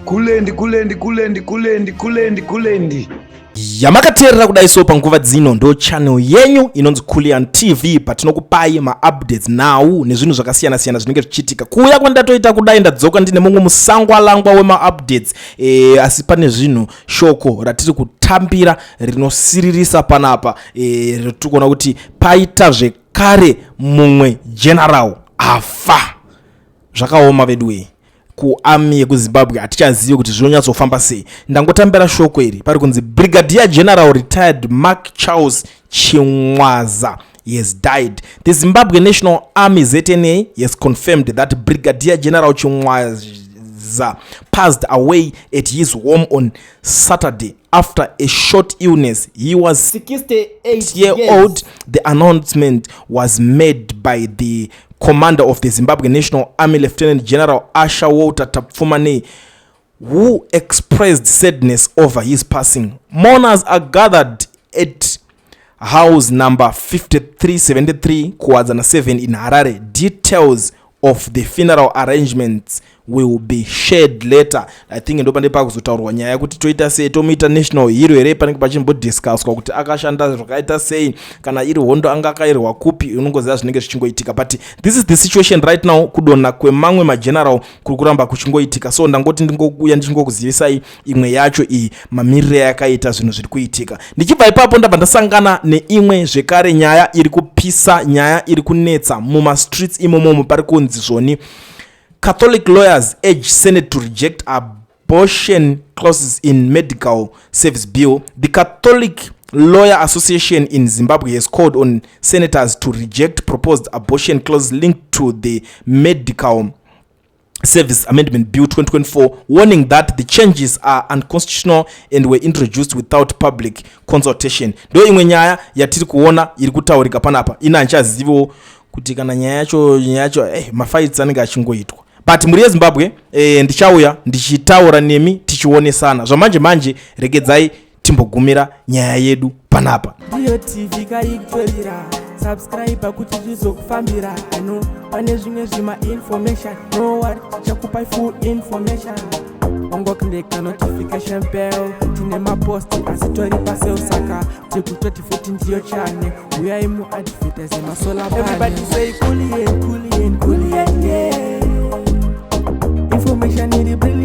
Kulendi, kulendi, kulendi, kulendi, kulendi, kulendi. Yamakateerera kudai so panguva dzino ndo channel yenyu inonzi Culian TV, patinokupai maupdates, nhau nezvinhu zvakasiyana-siyana zvinenge zvichiitika. Kuuya kwandatoita kudai, ndadzoka ndine mumwe musangwalangwa wemaupdates. Asi pane zvinhu, shoko ratiri kutambira rinosiririsa panapa, tiri kuona kuti paita zvekare mumwe general afa. Zvakaoma veduwei. Kuarmy yekuZimbabwe hatichazivi kuti zvinonyatsofamba sei. Ndangotambira shoko iri, pari kunzi Brigadier General retired Mark Charles Chimwaza has died. The Zimbabwe National Army, ZNA, has confirmed that Brigadier General Chimwaza passed away at his home on Saturday after a short illness. He was 68 year years old. The announcement was made by the commander of the Zimbabwe National Army, Lieutenant General Asher Walter Tapfumaneyi, who expressed sadness over his passing. Mourners are gathered at house number 5373 Kuwadzana 7 in Harare. Details of the funeral arrangements will be shared later. I think ndo pane pakuzotaurwa nyaya yekuti toita sei, tomuita national hero here. Panenge pachimbodiscusswa kuti akashanda zvakaita sei, kana iri hondo anga akairwa kupi. Unongoziva zvinenge zvichingoitika, but this is the situation right now. Kudonha kwemamwe mageneral kuri kuramba kuchingoitika, so ndangoti ndingouya ndichingokuzivisai imwe yacho iyi, mamiriro yakaita zvinhu zviri kuitika. Ndichibva ipapo, ndabva ndasangana neimwe zvekare nyaya iri kupisa, nyaya iri kunetsa mumastreets imomomo. Pari kunzi zvoni, "Catholic lawyers urge Senate to reject abortion clauses in Medical Service Bill." The Catholic Lawyer Association in Zimbabwe has called on senators to reject proposed abortion clause linked to the Medical Service Amendment Bill 2024, warning that the changes are unconstitutional and were introduced without public consultation. Ndo imwe nyaya yatiri kuona iri kutaurika panapa. Ina handichaziviwo kuti kana nyaya yacho mafights anenge achingoitwa, but mhuri yeZimbabwe, ndichauya ndichitaura nemi tichionesana zvamanje manje. Regedzai timbogumira nyaya yedu panapa. Ndiyo TV kaikutorira, subscribe kuti zvizokufambira. Ano pane zvimwe zvima-information, no worry, tichakupai full information. Ongoclicka notification bell. Tine maposti asi tori paseo, saka tikutoti futi ndiyo channel. Uyai muadvertise masolar. Everybody say Kulien, Kulien, Kulien, yeah. Information iri brilliant.